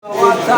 Wadza.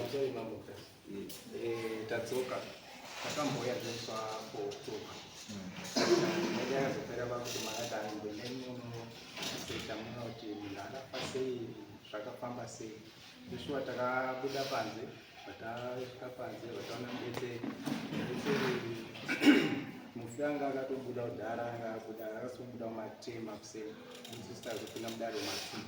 Pamusoro mambo tadzoka takambouya zvemusi wa 4 October nyaya yakazopera pakuti makati aimboendai munosecha muona kuti munhu akafa sei, zvakafamba sei. Zveshuwa takabuda panze, patasvika panze vataona mubetseri mubetseri mufi anga akatobuda kudhara, anga abuda akasobuda mumatema kuseni, isusu takuzopinda mudare mumatwo.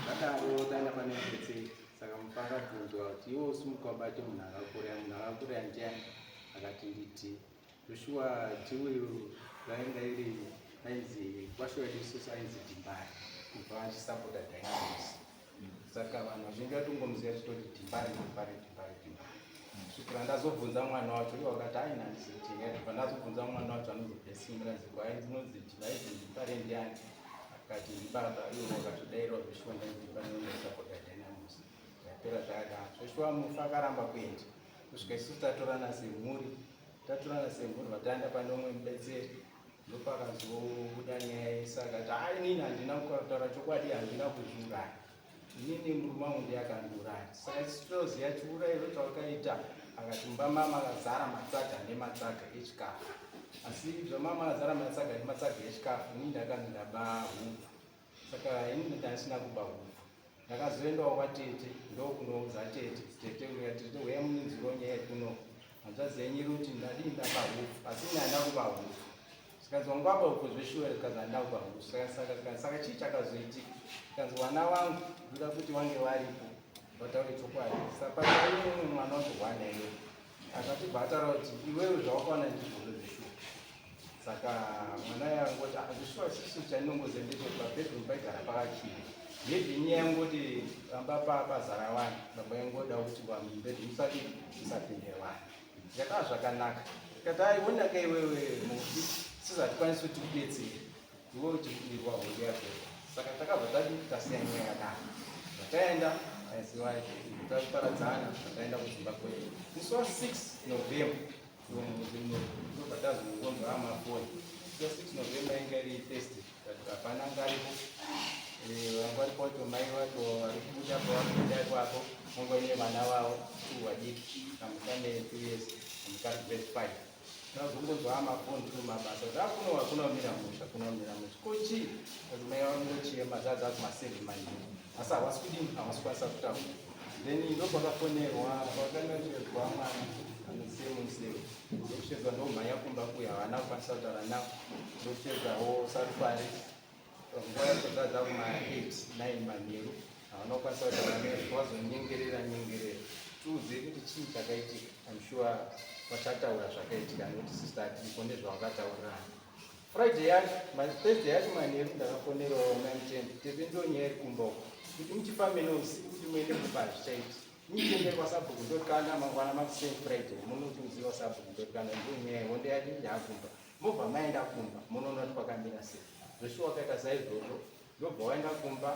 Zvadaro taenda pane mubetseri, saka mufi akabvunzwa kuti iwe usimuka ubate munhu akakuuraya, munhu akakuuraya ndiani? Akati nditi Joshua Tiuyu rainga iri ainzi kwasho wedu isusu ainzi Dhimbari kubva achisapota Dynamos. Saka vanhu vazhinji vatongomuziva chitoti Dhimbari Dhimbari Dhimbari Dhimbari. Kusvikira ndazobvunza mwana wacho iye wakati aina handizivi kuti ndibva ndazobvunza mwana wacho anonzi Blessing Murazikwa ainzi unonzi ainzi Dhimbari ndiani? Akati ndibaba iwo wakatodairwa zveshuwa ndainzi Dhimbari ndosapota Dynamos. Zvapera zvakadaro. Zveshuwa mufi akaramba kuenda. Kusvika isusu tatorana semhuri, tatorana semhuri vataenda pane umwe mubetseri ndopakazobuda nyaya yese akati haa inini handina kutaura chokwadi handina kuzviuraya inini murume wangu ndiye akandiuraya saka isu tinoziva chiurayiro chawakaita akati mumba mama akazara matsaga nematsaga echikafu asi zvamama akazara matsaga nematsaga echikafu inini ndakanzi ndaba hupfu saka inini ndandisina kuba hupfu Ndakazoendawo kwatete ndokunoudza tete, tete uya tete uya muninziro nyaya yekuno hanzvadzi yenyu iri kuti ndadii ndaba hupfu asi ini handina kuba hupfu zvikanzi wangu waba hupfu zveshuwa zvikanzi handina kuba hupfu saka saka zvikanzi saka chii chakazoitika zvikanzi wana wangu ndoda kuti wange waripo vataure chokwadi saka pane umwe mwana wacho hwana iwe akatibva ataura kuti iwewe zvawakaona ndizvozvo zveshuwa Saka mwana yangoti hazvishuwa isusu chainongoziva ndechekuti pabedroom paigara pakachiva maybe inyaya yangoti pamba pazara vanhu baba yangoda kuti mubedroom musati musapinde vanhu zvakava zvakanaka tikati aionaka iwewe mufi isusu hatikwanisi kuti tikubetsere iwe uchikudirwa hondo yapera saka takabva tadi tasiya nyaya yakadaro zvataenda taiziva taparadzana tataenda kudzimba kwedu musi wa 6 November ndobva tazongonzwa amafoni so 6 November inge iri Thursday but hapana anga aripo vanga varipo vacho mai vacho vari kubuda pavari kubuda ipapo vanga vaine vana vavo two vadiki kamwe kane 2 years kamwe kari grade 5 tazongonzwa amafoni tiri mumabasa kuti akuno hakuna kumira musha kuna kumira musha ko chii kuti mai vangochema zvadza kuma 7 manheru asi havasi kudini havasi kukwanisa kutaura then ndopakafonerwa pakanocherwa mwana anosemu museu ndokushedzwa ndomhanya kumba kuya havana kukwanisa kutaura navo ndokushedzawo sarupare nguva yacho dzadza kuma 8 9 manheru havana kukwanisa kutaura navo vazonyengerera nyengerera tiudze kuti chii chakaitika I'm sure vachataura zvakaitika nekuti sister atiripo nezvavakataurirana Friday yacho, Thursday yacho manheru ndakafonerawo mai Mutende, tete ndonyaya iri kumba uko kuti muchifambe neusiku kuti muende kumba hazvichaiti. Muchiende kwasabhuku ndokanda mangwana makuseni Friday munotiuziva sabhuku ndokanda ndonyaya hondo yadi yakumba. Mobva maenda kumba munoona kuti kwakamira sei. Zveshuwa wakaita saizvozvo ndobva waenda kumba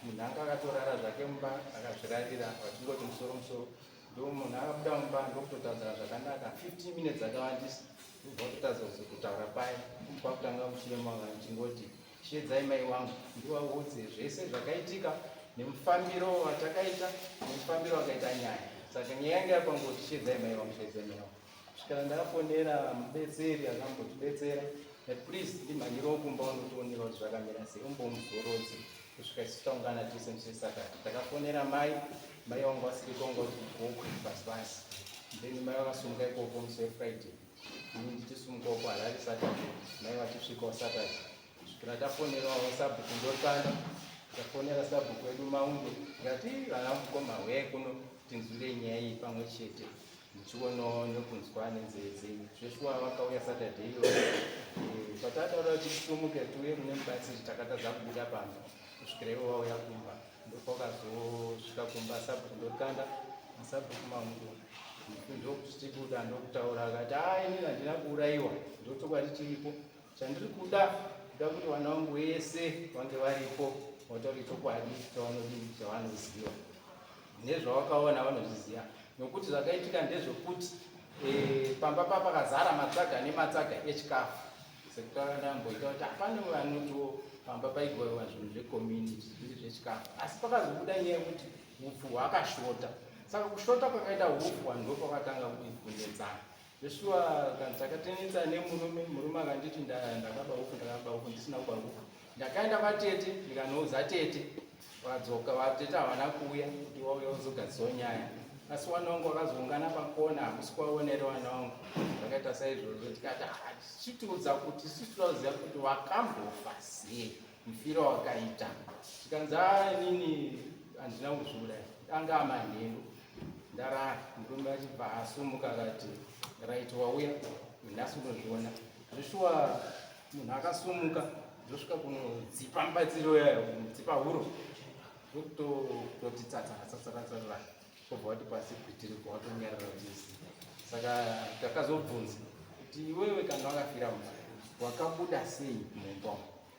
munhu anga akatorara zvake mumba akazvirarira vachingoti musoro musoro ndomunhu akabuda mumba ndokutotaudzana zvakanaka 15 minutes akawandisa Ndobva kutadza kutaura paya kwakutanga kuchema vachingoti shedzai mai wangu ndivaudze zvese zvakaitika nemufambiro watakaita nemufambiro wakaita nyaya saka nyaya yanga yapangoti shedzai mai wangu shedzai mai wangu kusvikira ndafonera mubetseri akambotibetsera that please ndimhanyirewo kumba unotionerawo kuti zvakamira sei umbomuzorodze kusvika isu taungana tese musi wesaturday takafonera mai mai wangu vasiri konga kuti gokwe pasi pasi then mai vakasunga ikoko musi wefriday. Ini ndichisumukawo kuHarare Saturday, mai vachisvikawo Saturday. Kusvikira tafonerawo sabhuku Ndotanda, tafonera sabhuku wedu Maunde, tikati vana mukoma huyai kuno tinzwire nyaya iyi pamwe chete muchionawo nekunzwa nenzeve dzenyu. Zveshuwa vakauya Saturday iyoyo. Eh, patataura kuti tisumuke tiuye kune mubatsiri takatadza kubuda pamba kusvikira ivo vauya kumba. Ndopakazosvika kumba sabhuku Ndotanda nasabhuku Maunde ndokuti tibuda ndokutaura akati haa inini handina kuurayiwa ndochokwadi chiripo Chandiri kuda kuda kuti vana vangu vese vange varipo vataure chokwadi chavanodii chavanoziva nezvavakaona vanozviziva nokuti zvakaitika ndezvekuti e, pamba papakazara matsaga nematsaga echikafu sekutaura ndamboita kuti hapane vanotiwo pamba paigovewa zvinhu zvecommunity zviri zvechikafu asi pakazobuda nyaya yekuti upfu hwakashota saka kushota kwakaita upfu vanhu ndokwakatanga kunetsana Zveshuwa kana takatenetsa nemurume, murume akanditi ndakaba huku, ndakaba huku ndisina kuba huku. Ndakaenda kwatete ndikanoudza tete, vadzoka vatete havana kuuya kuti wauya uzogadzisawo nyaya. Asi wana wangu wakazoungana pakona, hamusi kuvaona here wana wangu? Zvakaita saizvozvo tikati ah, chitiudza kuti isusu toda kuziva kuti wakambofa sei mufiro wakaita. Tikanzi ah, inini handina kuzviuraya, anga amanheru ndarara murume achibva asumuka akati right wauya nhasi unozviona zveshuwa munhu akasumuka ndosvika kunodzipa mubatsiri uyayo kumudzipa huro ndokutoti tsatsaratsatsaratsara obva wati pasi kuitiri kwawatonyarara uchisi saka takazobvunza kuti iwewe kana wakafira mumba wakabuda sei mumba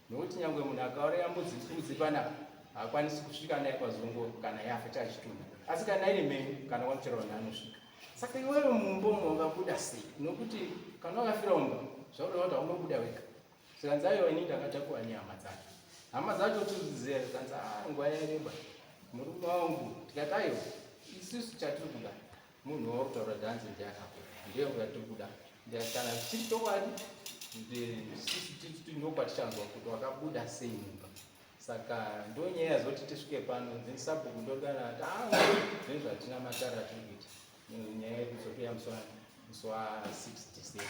Nokuti nyangwe munhu akauraya mbudzi mbudzi panapa haakwanisi kusvika naye kwazongo kana yafa chachitunha asi kana iri mhenyu kana kwamuchero vanhu anosvika saka iwewe mumba umo wakabuda sei nokuti kana wakafira mumba zvakureva kuti haunobuda wega zvikanzi aiwa ini ndakatakuwa nehama dzacho hama dzacho tiziziva zvikanzi a ah, nguva yareba murume wangu tikati aiwa isusu chatiri kuda munhu wauri kutaura dhanzi ndiye akakura ndiye watiri kuda kana chiri chokwadi ndokwatichanzwa kuti wakabuda sei mumba saka ndonyaya zoti tisvike pano then sabhuku ndodana ati ah, nezvatina matara atiri kuita nyaya yedu zotouya musi wa 6 December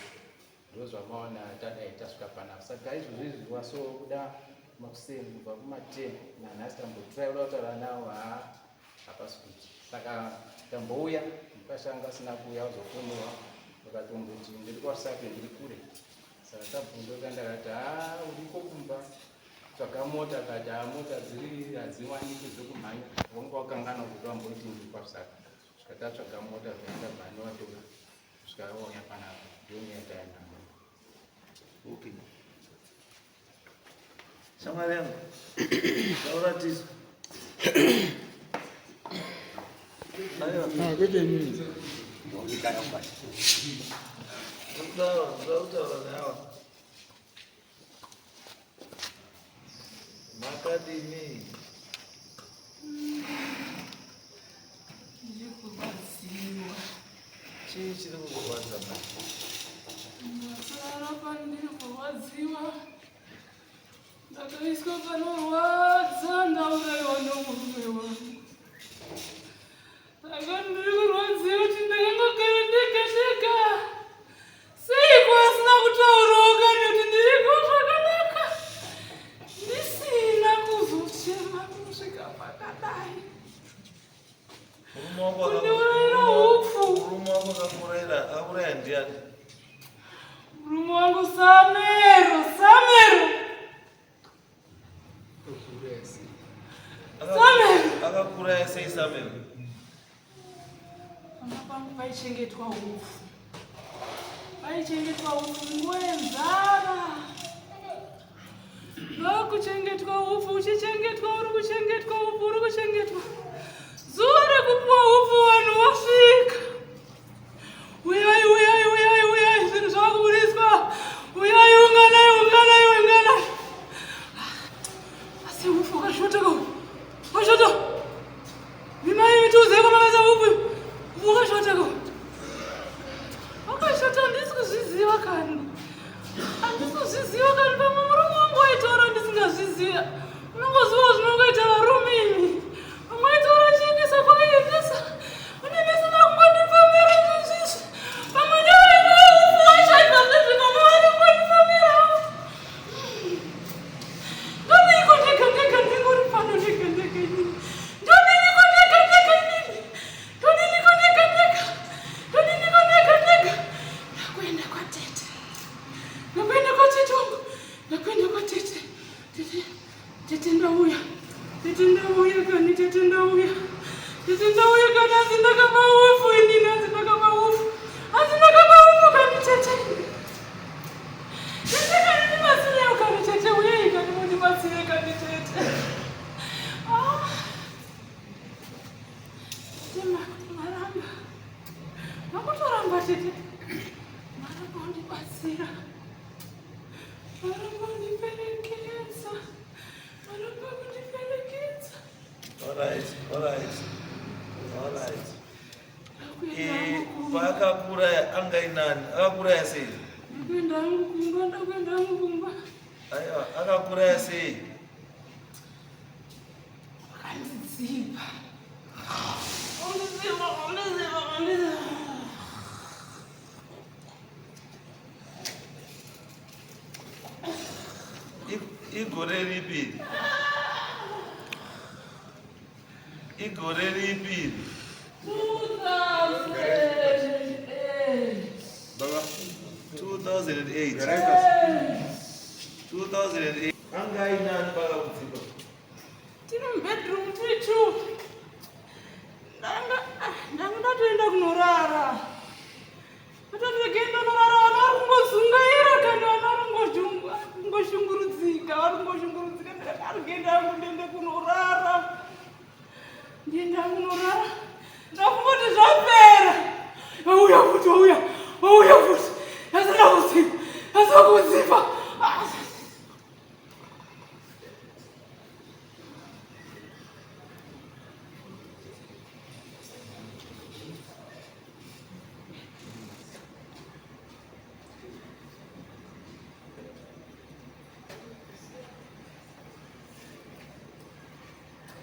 ndozvamaona tadai tasvika panapa saka izvozvo izvi wasokuda makuseni kubva kuma 10 nanhasi tambotry kuda kutaura nawo haa hapasi kuti saka tambouya mukashanga asina kuuya uzofonewa vakatomboti ndiri kwasape ndiri kure saka tabvundoka ndakati haa uriko kumba tsvaga mota akati haa mota dziri hadziwaniki dzekumhanya wanga wakanganwa kuti wamboti ndiri kwasape svika tatsvaga mota zvaenda bhani watora svika wauya panapa ndiyo nyaya tayanamo okay Shamwari yangu. Taura tisu. Ah, kwete inini. Ndakutaura, ndakutaura nawa. Makadini? Ndiri kurwadziwa. Chii chiri kukurwadza mai? Ndasara pandiri kurwadziwa. Ndakaiswa panorwadza ndauraiwa nomurume wangu. Saka ndiri kurwadziwa kuti ndakangogara ndega ndega. Seiko asina kutaurawo kani kuti ndiriko zvakanaka? Ndisina kuzochema kusvika pakadai. Murume wako Kundiurayira hupfu. Murume wako akakurayira, akakuraya ndiani? Murume wangu Samero, Samero. Samero. Akakuraya sei Samero? Pamba pangu paichengetwa hupfu. Paichengetwa hupfu nguva yenzara. Ndokuchengetwa hupfu, uchichengetwa uri kuchengetwa hupfu, uri kuchengetwa. Zuva rekupuwa hupfu vanhu vasvika. Uyai, uyai, uyai, uyai, zvinhu zvakuburitswa. Uyai, unganai, unganai, unganai. Asi hupfu wakashota ko. Wakashota. Vimai mituze kwamakaisa hupfu. Hupfu wakashota ko. Wakashota handisi kuzviziva kani. Handisi kuzviziva kani pamwe murume wangu waitora ndisingazviziva. Unongoziva zvinongoita varume imi. Pamwe aitora achiendesa kwaiendesa. Ndakuenda kwatete. Tete, tete ndauya. Tete ndauya kani, tete ndauya. Tete ndauya kani, asi ndakaba ufu inini, asi ndakaba ufu. Asi ndakaba ufu kani tete. Tete kani ndibatsirewo kani tete, uyai kani mundibatsire kani tete. Ah. Tete maramba. Makutoramba tete. Maramba undibatsira. Maramba undiperekedza. Maramba kundiperekedza. Alright, alright. Alright. Ndakuenda Eh, hangu kumba. paakakuraya anga inani? Akakuraya sei? Ndakuenda hangu kumba, ndakuenda hangu kumba. Aiwa, akakuraya sei? Wakandidzipa. Wandidzipa, wandidzipa, wandidzipa. Igore ripi? Igore ripi? 2008. Baba, 2008. garai pasi. 2008. Anga inani pakakudzipa? Tiri mubedroom tiri two. Ndanga ndanga ndatoenda kunorara. Ndatoregenda kunorara, vana vari kungozungaira kana vana vari kungoshungurudzika, vari kungoshungurudzika. Ndikati arigenda hangu ndiende kunorara. Ndiende hangu kunorara. Ndakungoti zvapera. Vauya futi, vauya, vauya futi. Ndasina kudzipa, ndasina kudzipa. Ah.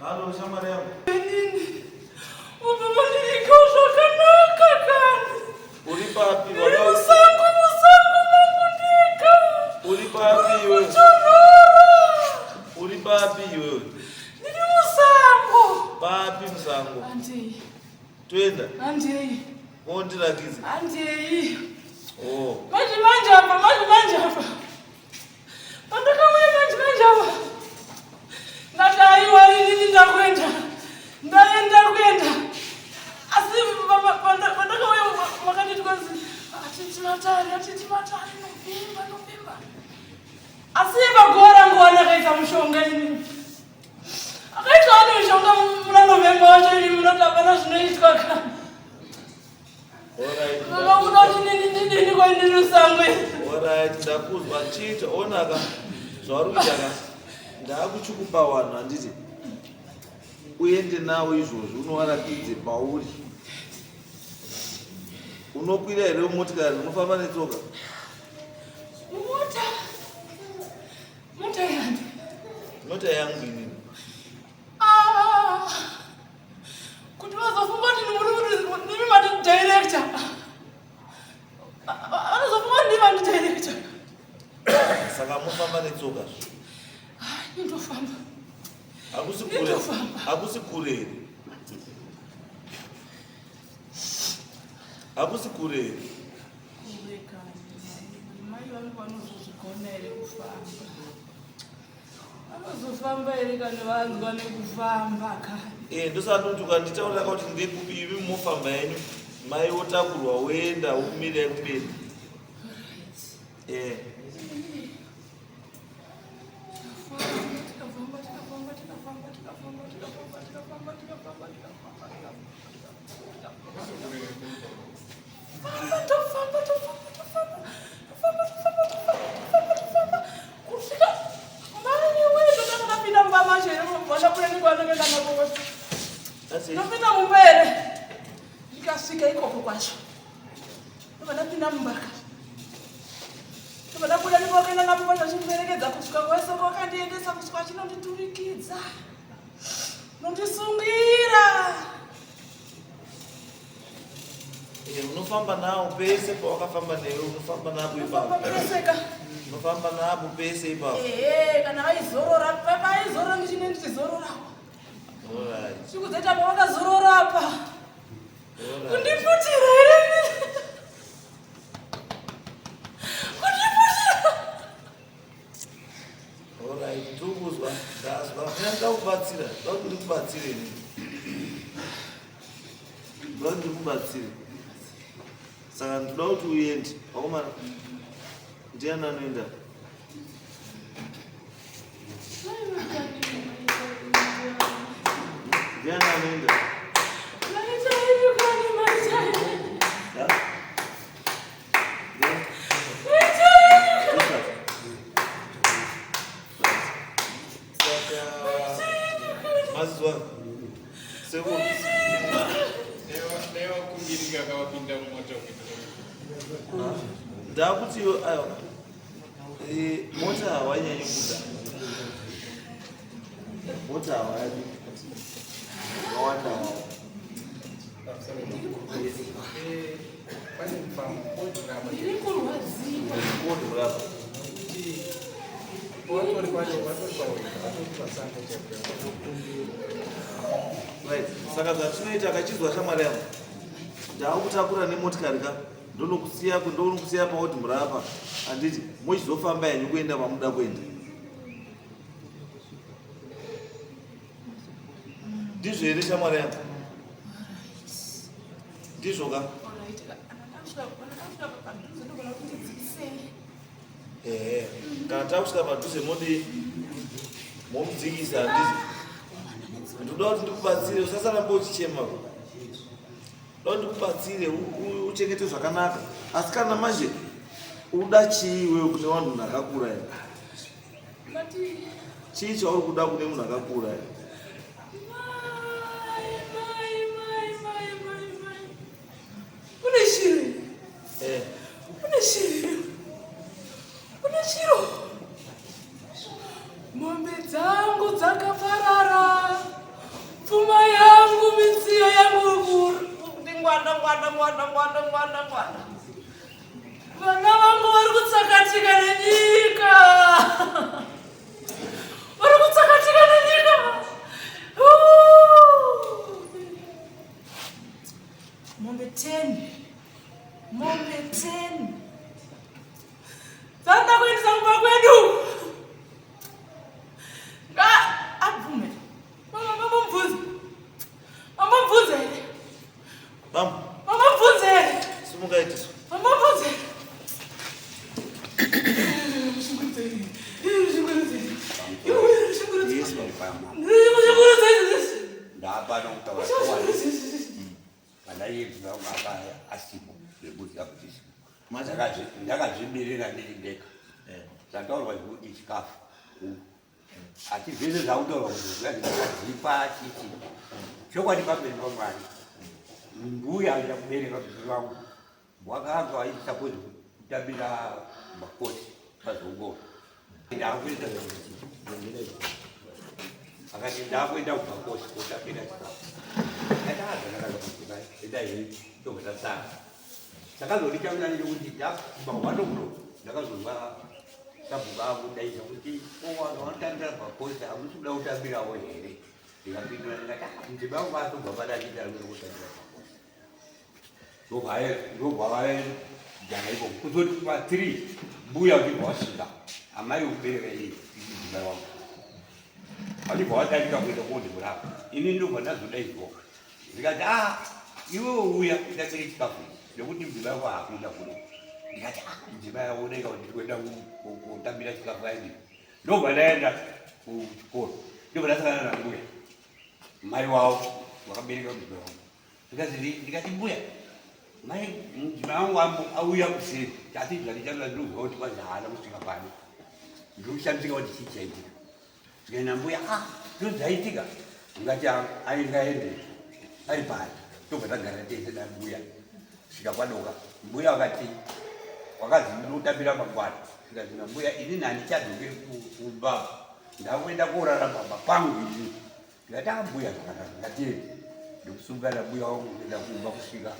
Halo, shamwari yangu. Inini, ubva mandirikawo zvakanaka kani. Uri papi? Ndiri musango, musango mangu ndega. Uri papi iwe? Kutonhora. Uri papi iwewe? Ndiri musango. Papi musango? Handei, Toenda. handei, Wondirakidze. handei. Oh. Manje manje apa, manje manje apa. Pandakauya manje manje apa. Ndati aiwa inini ndakuenda. Ndaenda kuenda. Asi pandakauya makanditi kwanzi atiti matari, atiti matari, novemba, novemba. Asi paguva rangu wani akaisa mushonga inini. Akaita wani mushonga muna Novemba wacho ini munoti hapana zvinoitwa ka. Alright. Vakabuda kuti nini ndidini kwaindiri musango ini. Alright, ndakuzwa chiita onaka zvauri kuita ka. Ndakuchikupa vanhu handiti. Uende nawo izvozvo unovaratidze pauri. Unokwira here motikari unofamba netsoka? Mota. Mota yani. Mota yangu inini. Ah. Kuti vazofunga kuti muri kuti ndimi mati director. Vanozofunga kuti ndimi mati director. Saka mufamba netsoka. Ah, indofamba. Hakusi kure. Ndinofamba. Hakusi kure here? Hakusi kure here? Kure kani. Mai vangu vanozozvigona here kufamba? Vanozofamba here kana vanzwa nekufamba kani? Eh, ndosaka ndoti ukanditaurira kuti ndekupi imi mofamba yenyu mai wotakurwa woenda wokumirai kumberi. Eh. Tikafamba, tikafamba, tikafamba, tikafamba, tikafamba, tikafamba, tikafamba, tikafamba, tikafamba, tofamba, tofamba, tofamba, tofamba, tofamba, tofamba, tofamba, tofamba, kusvika mari wewe totanga tapinda mumba macho here vandabuda nekwandoenda nako kwacho. That's it. Ndopinda mumba here ndikasvika ikoko kwacho ndobva ndapinda mumba ka ndobva ndabuda nekwakaenda napo kwacho achimberekedza kusvika kwese kwakandiendesa kusvika achinonditurikidza nondisungira. Eh, unofamba nawo pese pawakafamba newe unofamba napo Unofamba ipapo. peseka. Unofamba napo pese ipapo. Ehe, kana vaizorora vaizorora ndichine ndichizororawo. Alright. Chikudzaita pavakazorora apa. Alright. Kundiputira here? Kundiputira. Right, ndokuzwa, ndazwa. Mina ndakubatsira, ndoda kuti ndikubatsire ini. Ndoda kuti ndikubatsire. Saka ndoda kuti uende. Vakomana, ndiani anoenda? Ndiani anoenda? Ha? Ndiani? Joseph. Saka mazuva sekuru Dai wakumbirika akawapinda mumota kuitira Ndakuti aiwa, mota hawanyanyi kuda, mota hawadi vakawanda wavo. Pane mufambo odhirama. Ndiri kurwadziwa. Kodhurapa. Watori pacho, watori pawega, watori pasango chaipo. Right, saka zvatinoita akachizwa shamwari yangu, ndakutakura nemotikari ka, ndonokusiya paodhi murapa, handiti? Mochizofamba henyu kuenda kwamuda kuenda. Ndizvo here, shamwari yangu? Ndizvo ka? Alright, kana tasvika padhuze ndogona kuti dzidzisei. Ehe, kana takusvika padhuze modii? Momudzikisa, handiti? Ndoda kuti ndikubatsire, usasaramba uchichema. Ndoda kuti ndikubatsire uchengete zvakanaka. Asi kana manje uda chii iwewe kune vanhu munhu akakura here? Mati. Chii chauri kuda kune munhu akakura here? Mai, mai, mai, mai, mai, mai, une shiri. Une shiri, une chiro. Mombe dzangu dzakaparara, pfuma yangu, midziyo yangu kuti ngwanda ngwanda ngwanda ngwanda ngwanda ngwanda. Vana vangu vari kutsakatika nenyika, vari kutsakatika nenyika. Ooh. Mombe 10, mombe 10 dzanda kuendesa kumba kwedu. Nga abvume. Mama, mamamubvunze, mamamubvunze here? Bambo. Mamamubvunze here? Simuka itiso. Mamamubvunze. Yes, baba. Ndapano kutaura chokwadi, pandaiibva aka asipo zvebudza kuti ndakazvimirira ndiri ndega. Zvataurwa zvekuti chikafu, asi zvese zvakutaurwa kuti zvikanzi ndakadzipa chichi, chokwadi pamberi paMwari, mbuya aida kubereka baba vangu wakanga aisapose kutambira makosi pazongoro. Ndakuenda, akati ndakuenda kumakosi kutambira chikafu. Ndati tobva tasara. Takazonditaura nekuti kumba kuno ndakazonzwa sabhuku akudaidza kuti, "Ko vanhu vanotambira makosi, hamusi kuda kutambirawo here?" Ndikapindura ndikati, "Ah, mudzimai wangu atobva padachita kutambira makosi." Ndobva vaigara ikoko kuzoti pa3 mbuya uchibva wasvika, amai vekubereka iyi mudzimai wangu, vachibva vadarika kuenda kuodhi murapa. Ini ndobva ndazodaidzwa, ndikati, "A, iwewe uya utambire chikafu ichi nekuti mudzimai wako haakuenda kuno." Ndikati, "A, mudzimai aoneka kuti ndiri kuenda kutambira chikafu aidi." Ndobva ndaenda kuchikoro, ndobva ndasangana nambuya, mai wavo wakabereka mudzimai wangu. Ndikati, "Mbuya, mai, mudzimai wangu auya kuseri, asi zvandichamira ndinozwa kuti kwanzi haana kusvika pano. Ndikushamisika kuti chii chaitika." Ndikaenda, "Mbuya, a ndozvaitika." Ndingati aingaende ari pari. Tobva tagara tese nambuya kusvika kwadoka. Mbuya wakati wakazi ndinotambira mangwana. Ndikati nambuya, "Inini handichadzokeri kumba, ndakuenda korara pamba pangu ini." Ndikati, "Ambuya, zvakanaka, ngatiende." Ndikusunga nambuya wangu kuenda kumba kusvika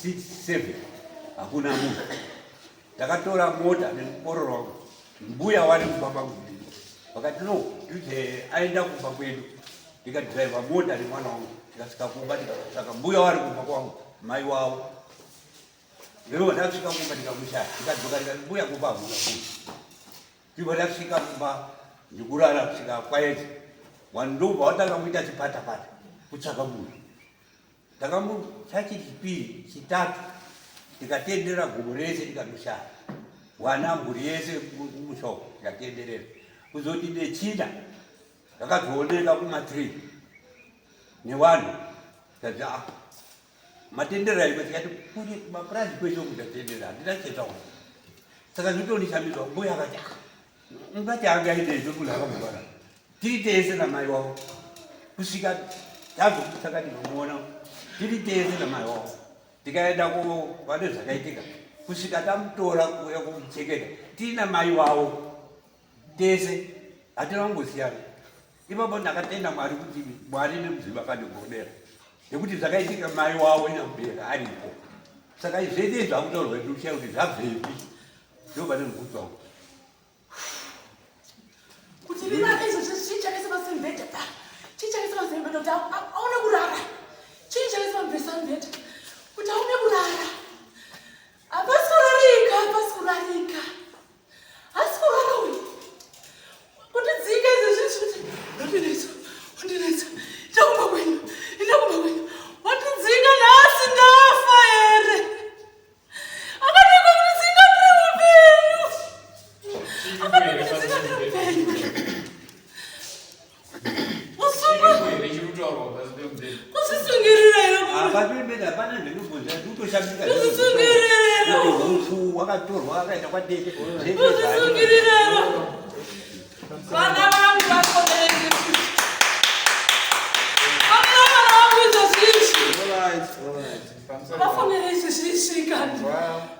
6 7 hakuna munhu. Ndakatora mota nemukororo wangu, mbuya wari kumba kwangu. Vakati, "No, ndize aenda kumba kwedu." Ndikadhiraivha mota nemwana wangu, tikasvika kumba, tikasaka mbuya wari kumba kwangu, mai wavo. Ndinobva ndasvika kumba ndikamushaya. Ndikadzoka ndikati, "Mbuya, kumba hamuna munhu." Ndibva ndasvika kumba. Ndikurara kusvika kwaedza. Vanhu ndobva vatanga kuita chipatapata kutsvaka munhu. Ndakamutsvaki chipiri, chitatu tikatenderera gomo rese tikanoshaya. Wana mhuri yese kumusha uko tikatenderera. Kuzoti nechina zvakazooneka kuma 3 nevanhu tikati ah matenderera iko tikati kune mapurazi kwese uku tatenderera handina chetaura. Saka zvotondishamiswa mbuya akati ah Ungati angaite izvo munhu akamubara. Tiri tese namai wavo. Kusvika tazokutsaka tinomuona. Tiri tese namai wavo. Tikaenda ku vane zvakaitika. Kusvika tamutora kuuya kumuchengeta. Tiri namai wavo. Tese hatina kumbosiyana. Ipapo ndakatenda Mwari kuti Mwari nemuzivi vakandigonera. Nekuti zvakaitika mai wavo nyamubereka aripo. Saka zvese zvakutaurwa ndikushaya kuti zvabvepi. Ndopane mubvunzo wangu. Kuti rirare izvo chii chakaisa pasemubhedha pa? Chii chakaisa pasemubhedha kuti aone kurara? Chii chakaisa pasemubhedha kuti aone kurara? Hapasi kurarika, hapasi kurarika. Hasi kurara uyu. Kutidzika izvo zvinhu kuti ndondinetsa, wondinetsa. Ita kumba kwenyu, ita kumba kwenyu. Watidzika nhasi ndafa here? Akadii kundidzinga ndiri mupenyu? Akadii kundidzinga ndiri mupenyu? Usungwa. Kuzvisungirira here? Pasi pemubhedha hapana zvinobvunza, ndikutoshamisika. Kuzvisungirira here? Kuti hupfu hwakatorwa akaenda kwatete. Kuzvisungirira here? Vana vangu vakomereke. Vana vana vangu izvozvi izvi. Vafonera izvi zviizvi kani.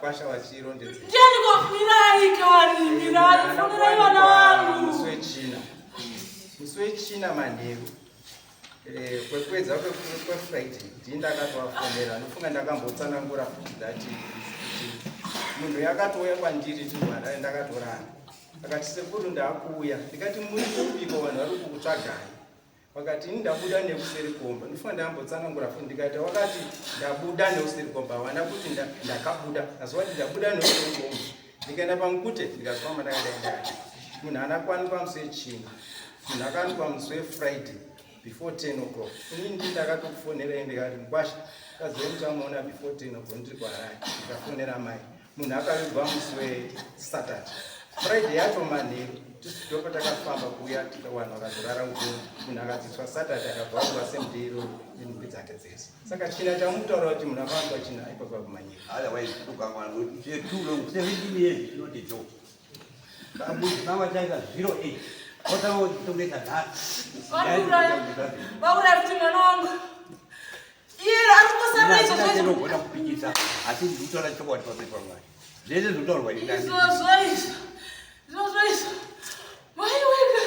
Kwasha vachirondedzera. Ndiani ko mirai kani mirai fonerai vana vangu. Musi wechina. Musi wechina manheru. Eh, kwekuedza kwefriday ndini ndakatovafonera ndofunga ndakambotsanangura futi that kuti munhu yakatouya kwandiri tiri ndakatorana akati sekuru ndakuuya ndikati muri kupiko vanhu vari kukutsvagai Vakati ini ndabuda nekuseri komba. Ndinofunga ndambotsanangura futi ndikati wakati ndabuda nekuseri komba havana kuti ndakabuda asi wati ndabuda nekuseri komba. Ndikaenda pamukute ndikazofamba ndakadai ndakadai. Munhu haana kuwanikwa musi wechina. Munhu akawanikwa musi weFriday before 10 o'clock. Ini ndini ndakatokufonerai ndikati mukwasha kazive muchamuona before 10 o'clock ndiri kuHarare. Ndikafonera mai. Munhu akavigwa musi weSaturday. Friday yacho manheru tisu takafamba kuuya tikawana vakazorara uko munhu akadzidziswa Saturday akabva kuva same day iroro nenhumbi dzake dzese. Saka china chamutaura kuti munhu akawanikwa china ipapo kumanyika. Otherwise ukamwa too long 17 years is not a joke. Kabudzi mama chaita 08. Otanga kutongesa nhasi. Vauraya. Vauraya futi mwana wangu. Iye ari kungosarira izvo zvacho. Ndinogona kupikisa asi ndikutaura chokwadi pamberi paMwari. Zvese zvinotaurwa ini. Izvozvo izvo. Izvozvo izvo. Mai wega.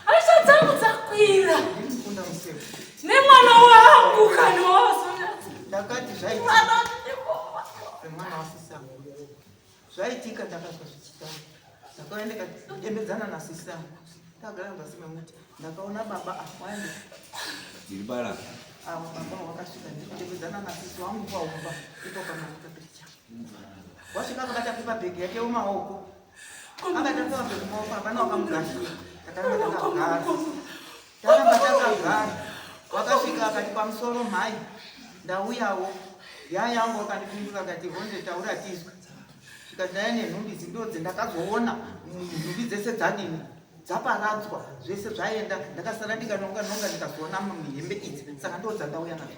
Aisha dzangu dzakwira. Nemwana wangu kani wazonyatsa. Ndakati zvaitika. Mwana ndikoma. Mwana wasisi angu. Zvaitika ndakazwa zvichitaura. Ndakauya ndikadembedzana nasisi angu. Tagara muzasi memuti. Ndakaona baba akwande. Ndiri bara. Avo baba wakasvika ndikudembedzana nasisi wangu paumba ipo pamakuta picha. Wasvika akabata pepa bhegi yake mumaoko. Akabata pepa bhegi mumaoko hapana wakamugashira. Takaramba takagara. Taramba takagara. Wakasvika akati pamusoro mhai ndauyawo. Yaya yangu akandipindura akati honde taura tizwe. Zvikati ndaya nenhumbi idzi ndodze ndakazoona nhumbi dzese dzadini dzaparadzwa zvese zvaenda ndakasara ndikanonga nonga ndikazoona hembe idzi saka ndodzandauya nadzo.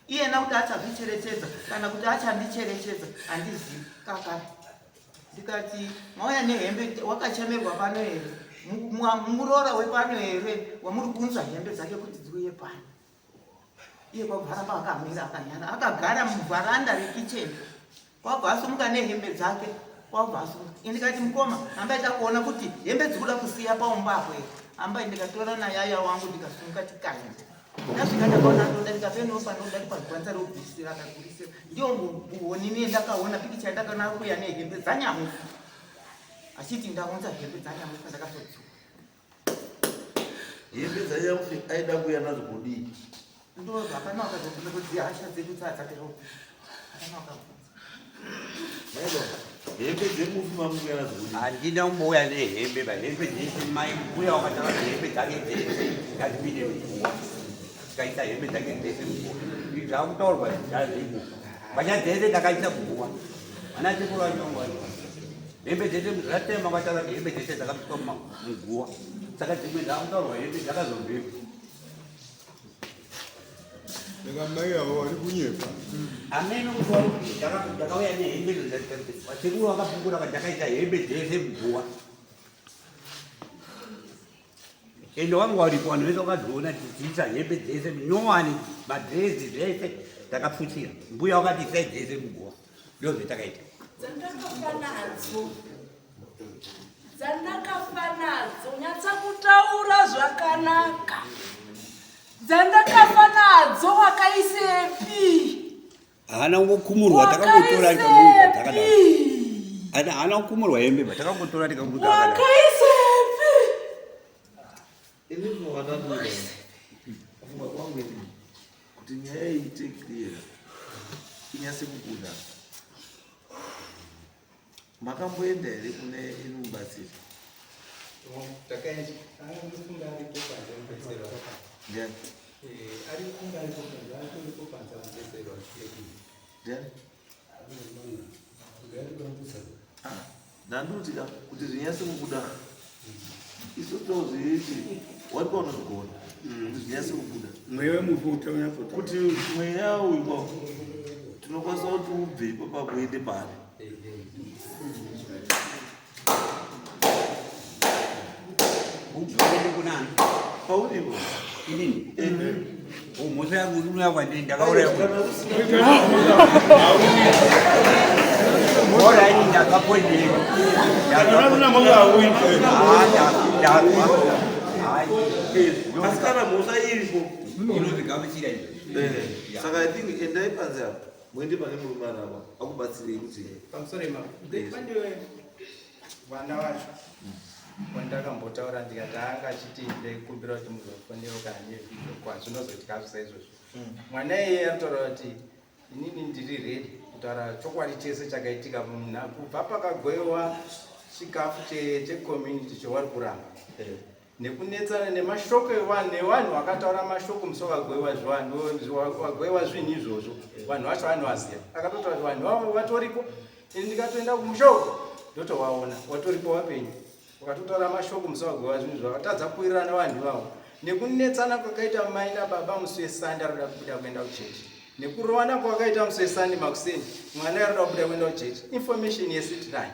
Iyena kuti achazvicherechedza kana kuti achandicherechedza handizivi kakare. Ndikati mauya nehembe wakachemerwa pano here? Muroora wepano here wamuri kuunza hembe dzake kuti dziuye pano? Iye kwabva aramba akamira akanyara akagara muvharanda rekicheni kwabva asumuka nehembe dzake kwabva asumuka. Ini ndikati mukoma hambai takuona kuti hembe dzikuda kusiya paumba apo here? Hambai ndikatora nayaya wangu ndikasumuka tikaenda. Ndasvika ndakaona ndodarika peno panodarikwa gwanza rogurisira akagurisira ndiyo muonini ndakaona pikicha yandakaona kuya nehembe dzanyamuka achiti ndaunza hembe dzanyamuka ndakazodzoka hembe dzanyamufi aida kuuya nadzo kudii? Ndozvo hapana wakazobvunza kuti hasha dzedu dzadzapera uku. Hapana wakabvunza. Hembe dzemufi mamuuya nadzo kudii? Handina kumbouya nehembe ba hembe dzese mai mbuya wakataura kuti hembe dzake dzese ngadzipinde muguwa. Tikaisa hembe dzake dzese muguwa. Izvi zvakutaurwa zvazvimo. Mbatya dzese ndakaisa muguwa. Vana sekuru vanyongo vacho. Hembe dzese zvatema vakataura kuti hembe dzese dzakapiswa muguwa. Saka dzimwe dzakutaurwa hembe dzakazobvepi. Saka mai avo vari kunyepa. Ameno kuti wari kuti ndakauya nehembe sekuru vakapupura kuti ndakaisa hembe dzese muguwa. Ende wangu waripo vanhu vese vakadziona tichiisa hembe dzese nyowani madrezi zvese takapfutsira. Mbuya wakati isai dzese muguwa. Ndozvetakaita. Dzandakafa nadzo. Dzandakafa nadzo. Nyatsa kutaura zvakanaka. Dzandakafa nadzo wakaisepi? Haana kungokumurwa takangotora tikamuudza takadaro. Haana kukumurwa hembe ba takangotora tikamuudza takadaro. Wakaisepi? Ini kufunga kufunga kwangu ini kuti nyaya iyi ite clear inyase kubuda. Makamboenda here kune imi mubatsiri? Takaenda. Anofunga aripo panze mubetserwa. Ndiani? Eh, ari kunga aripo panze, atoripo panze mubetserwa. Ndiani? Ah, ndandoti ka kuti zvinyase kubuda. Isu tozviiti wari paunozvigona kuti zvinyase kubuda. Mweya wemufi utanyatsotaura. Kuti mweya uyu kwa tinokwanisa kuti ubve ipapapo uende pari. Ubve uende kunani? Pauripo. Inini? Oh, mhosva yangu inouya kwandiri ndakauraya munhu. Kana usina Bora ini ndakapoindei. Kana usina mhosva hauyi. Ah, ndakwa. Hai. Asi kana mhosva iripo. Inozvigamuchira izvo. Eh, saka I think endai panze apa muende pane murume arapa akubatsirei kuti Pamusoro imamo. Pane vana vacho wandakambotaura ndikati anga achiti ndaikumbira kuti muzofonero kana nevideo call zvinozoitika saizvozvo. Mwana iyeye anotaura kuti inini ndiri ready kutaura chokwadi chese chakaitika kubva pakagoiwa chikafu checommunity chewari kuramba nekunetsana nemashoko evanhu nevanhu vakataura mashoko musi wakagoiwa zvivanhu wagoiwa zvinhu izvozvo vanhu vacho vanovaziva. Akatotaura kuti vanhu vavo vatoriko, ini ndikatoenda kumushoko ndotovaona watoripo wapenyu wakatotaura mashoko musi wagoiwa zvinhu zvakatadza kuwirirana vanhu ivavo nekunetsana kwakaita mai nababa musi wesande aroda kubuda kuenda kuchechi nekurovana kwakaita musi wesande makuseni mwana aroda kubuda kuenda kuchechi. Information yese tinayo.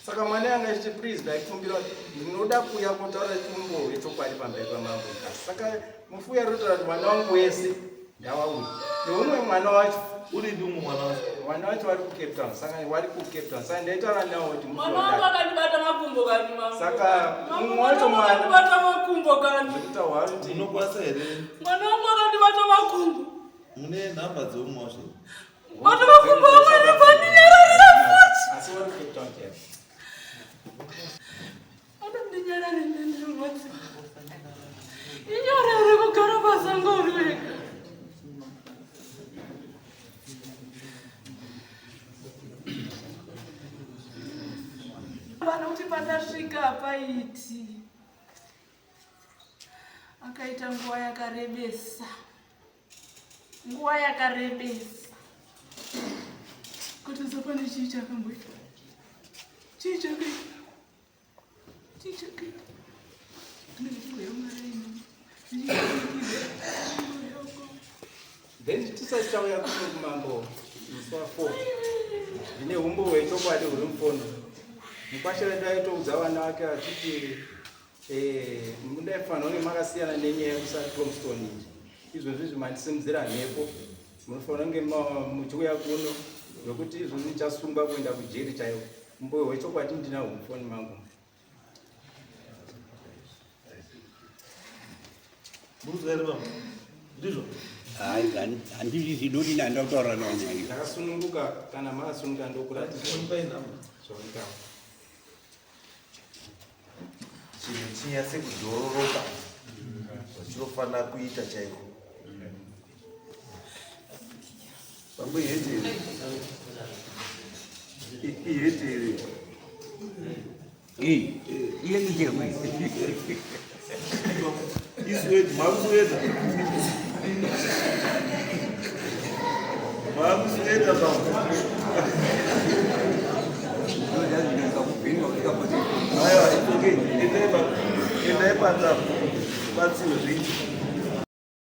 Saka mwana yanga achiti please ndaikumbira ndinoda kuuya kutaura chumbo wechokwadi pamberi pamambo. Saka mufuya rotaura kuti mwana wangu wese ndawauya neumwe mwana wacho. Uripi umwe mwana wacho? Mwana wacho wari kuCape Town. Saka wari kuCape Town, saka ndaitaura nawo kuti Mwana wangu akandibata makumbo kani mambo. Saka Mambo, mumwe mwana wacho wangu mwana akandibata makumbo kani. zvekutaura kuti Munokwanisa here? Mwana wangu akandibata makumbo. Mune nhamba dzeumwe wacho? Bata makumbo amweni pandinyararira futi. Asi wari kuCape Town chaivo. Anondinyararira ndirwadziwa. Inyore kugara pasango uri wega. Vana kuti pandasvika paiti akaita nguva yakarebesa, nguva yakarebesa kuti zopane chii chakamboita, chii chakaita, chii chakaita. Ndinenge chingoya maraini. Then tisati tauya kuno kumambo musi wa4 ndine umbo hwechokwadi huri mufono. Mukwasha wedu aitoudza vana vake vachiti mundaifanira kunge makasiyana nenyaya yekusaTombstone iyi. Izvozvi izvi mandisimudzira mhepo, munofanira kunge muchiuya kuno nokuti izvozvi ndichasungwa kuenda kujeri chaiwo. Umbo hwechokwadi ndinahwo mufoni mangu. Murikuzwa here baba? Ndizvo? Handizvi zvidoti ndanda kutaura nawo nyaya. Ndakasununguka, kana makasununguka ndokuratidza. Fonipai nhamba. Zvaonekawo. Chinhu chinyatse kudhororoka zvachinofanira kuita chaiko. Bambo iheti here? Iheti here? Iyi, iye ndichemwe. Iswedi, makusweda. Makusweda bambo. Aiwa, it's okay. Endai pa, endai panza. Batsiwe zvinji.